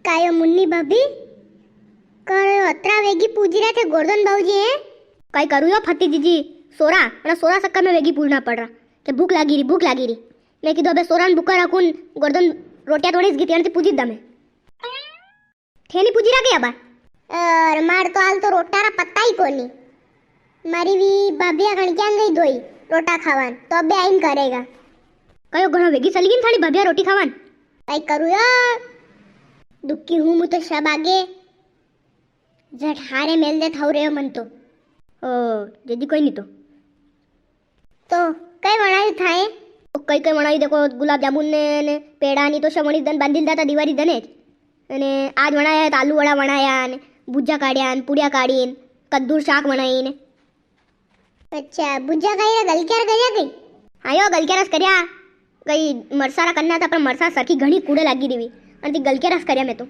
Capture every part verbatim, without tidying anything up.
कायो मुन्नी भाभी, कर अतरा वेगी पूजी रहा थे गोरधन बाबूजी हैं? काई करू यो फती जीजी, सोरा, अणा सोरा सक्का में वेगी पूरना पड़ रहा, के भूख लागी री, भूख लागी री। मैं कीधो अबे सोरा ने भूखा राखून, गोरधन रोटियां तोड़ीस गई थी, अणती पूजी दा मैं। थे नी पूजी रहा के अबार? और मार तो हाल तो रोटा रा पत्ता ही कोनी। मारी भी भाभिया कण क्या गई दोई रोटा खावान, तो अबे आइन करेगा। कयो घणो वेगी चली गई थारी भाभिया रोटी खावान? काई करू यार, दुखी हूँ मु तो सब आगे, झट हारे मेल दे थाऊ रह्यो मन तो। ओ, जदी कोई नी तो। तो कई वणायु थाए? तो कई कई वणायु देखो, गुलाब जामुन ने, ने पेड़ा नी तो सब वणी दन बांधिल दाता दिवारी दने। अने आज वणाया तो आलू वड़ा वणाया ने, भुज्जा काढ़िया ने, पुड़िया काढ़ी ने, कद्दू रो शाक वणाई ने। अच्छा, भुज्जा काई रा गलकिया रा गया कई? हाँ यो, गलकिया रस करिया। कई मरसा रा करना था, पर मरसा सरखी घणी कूड़े लागी देवी। अने ती गलकिया रस करिया मैं तो।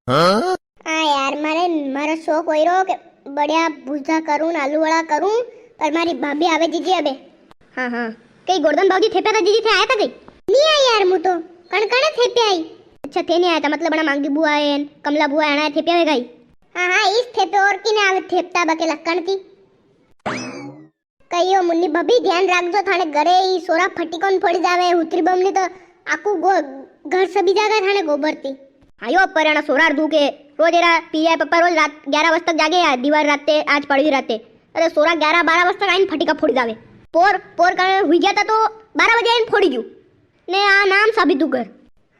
हाँ यार, मारे, मारो शौक होई रो के बढ़िया भुज्जा करूँ, आलू वड़ा करूँ, पर मारी भाभी आवे जीजी अबे। हाँ, हाँ। कई गोरधन बाबूजी थेप्या था जीजी, थे आया था कई? नी आया यार, मु तो। कण कणे थेप्या आई? अच्छा, थे नी आया था, मतलब अणा मांगी बुआ है, कमला बुआ है, अणा थेप्या है गई। हाँ, हाँ, इस थेपे और किने आवे थेपता बके लक्कण थी। कहियो मुन्नी भाभी, ध्यान राखजो, थाने घरे ई सोरा फटी कोन फोड़ी जावे, हुतरी बम नी तो आकू गो-, घर सभी जागा थाने गोबर थी। हाँ यो, पर अणा सोरा रू के रोज एरा पीए पप्पा रोज रात ग्यारह बजे तक जागे यार, दीवार राते, आज पड़वी राते। अरे सोरा ग्यारह बारह बजे तक आइन फटीका फोड़ी जावे। पोर, पोर का हुई गया था तो बारह बजे आइन फोड़ी गयो। ने आ नाम साबित तू कर।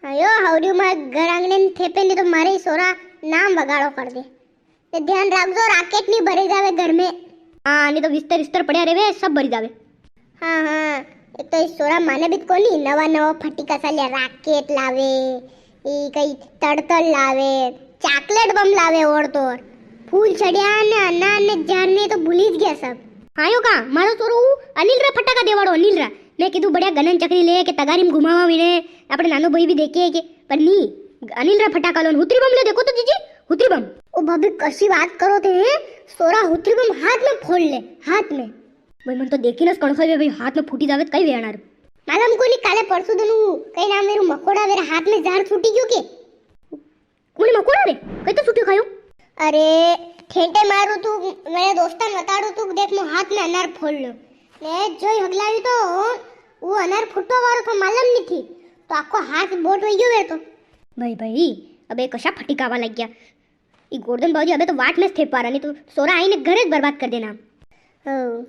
हाँ यो, हावरियो मारे घर आंगने ने थेपे नी तो मारे ही सोरा नाम बगाड़ो कर दे। ते ध्यान राखजो, राकेट नी भरे जावे घर में। हाँ, नी तो विस्तर विस्तर पड़्या रेवे, सब भरी जावे। हाँ, हाँ, एक तो इस सोरा माने भी कोनी, नवा नवा फटीका साल्या राकेट लावे, ई कई तड़तड़ लावे, चॉकलेट बम लावे और तो और। फूल छड़िया ने अनार ने झार ने तो भूली ज गया सब। हाँ यो का, मारो सोरो ऊ अनिल रा फटाका देवाड़ो, अनिल रा। मैं कीधु बढ़िया गनन चकरी ले के तगारी में घुमावा विने, अपने नानो भाई भी देखे के, पर नी, अनिल रा फटाका लो, हुतरी बम ले देखो तो जीजी, हुतरी बम। ओ भाभी, कसी बात करो थे, हैं? सोरा हुतरी बम हाथ में फोड़ ले, हाथ में। भाई, मन तो देखी ना, कण खावे भाई, हाथ में फूटी जावे तो कई वे अनार। मालूम कोनी, काले परसों दिन ऊ, कई नाम मेरू मकोड़ा, मेरे हाथ में झार छूटी गयो के? कोनी मकोड़ा रे, कई तो छूटी खायो? अरे, ठेंटे मारू तू, मेरे दोस्तान बताड़ू तू, देख, मो हाथ में अनार फोड़ लो। ने जोई हगलावी तो, वो अनार फूटवा वारो था, मालूम नी थी। तो आखो हाथ बोट वही गयो मेरे तो। भाई, भाई, अबे कशा फटिकावा लग गया। ई गोरधन बाबूजी अबे तो वाट में थे पारा, नी तो सोरा आईने घरे ज बर्बाद कर देना। हो।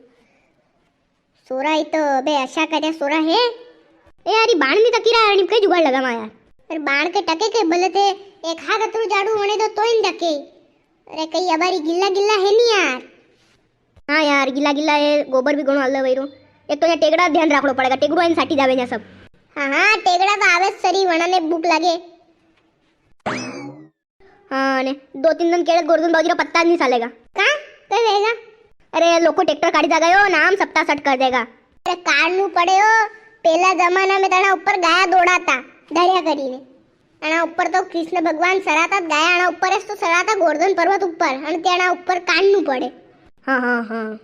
सोरा ही तो अबे अशा करे सोरा है। ए यार, ई बाण नी तकी रहा यार, कई जुगाड़ लगावा यार। अरे बाण के टके के बोले थे, एक हाथ अतरू जाड़ू होने दो तो ही नी टके। अरे कई अबारी गिल्ला गिल्ला है नी यार। हाँ यार, गिल्ला गिल्ला है, गोबर भी घणो हल्लो वई रो। एक तो यहाँ टेगड़ा ध्यान राखणो पड़ेगा, टेगड़ो आइन साटी जावे यहाँ सब। हाँ, हाँ, टेगड़ा तो आवे सरी, वणा ने भूख लागे। हाँ, ने दो तीन दिन केड़े गोरधन बाबूजी रो पत्ता नी सालेगा। का? कई वेगा? अरे, लोको ट्रैक्टर काढ़ी जागा यो, नाम सप्ता सट कर देगा। अरे, काढ़नू पड़े हो, पेला जमाना में तणा ऊपर गाया दौड़ाता, धड़िया करीने। अणा ऊपर तो कृष्ण भगवान सराता गाया, अणा ऊपर ऐस तो सराता गोरधन पर्वत ऊपर, अण ते अणा ऊपर काढ़नू पड़े। हाँ, हाँ, हाँ।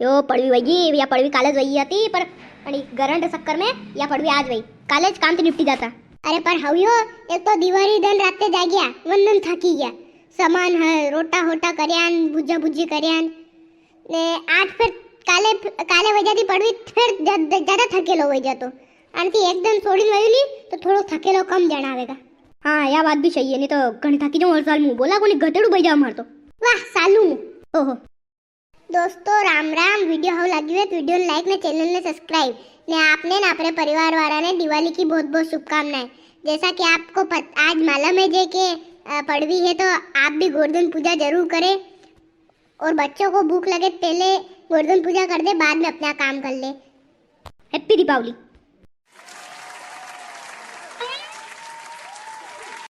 यो पड़वी वई, या पड़वी काले ज वई हती, पर अणी गरण रे चक्कर में या पड़वी आज वई। काले ज काम ते निपटी जाता। अरे पर हवियो, एक तो दिवारी दन राते जाग्या, वंदन थाकी गया। सामान है, रोटा होटा कर्यान, भुज्जा भुज्जी कर्यान। ने आज फिर काले, काले वई जाती पड़वी, फिर ज-, ज-, ज्यादा थकेलो वई जातो। अणती एक दन छोड़ीन वई ली, तो थोड़ो थकेलो कम जणावेगा। हाँ, या बात भी सही है, नी तो घणी थाकी जाऊं हर साल मु। बोला कोनी, घटेड़ू बई जावे मार तो। वाह, सालू मु। ओहो। दोस्तों, राम राम। वीडियो हाउ लागी हुई तो वीडियो ने like ने channel ने subscribe ने आपने ना अपने परिवार वाला ने दिवाली की बहुत बहुत शुभकामनाएं। जैसा कि आपको पत-, आज मालूम है जे के, अ, पड़वी है, तो आप भी गोरधन पूजा जरूर करें। और बच्चों को भूख लगे तो पहले गोरधन पूजा कर दे, बाद में अपना काम कर ले। Happy दीपावली।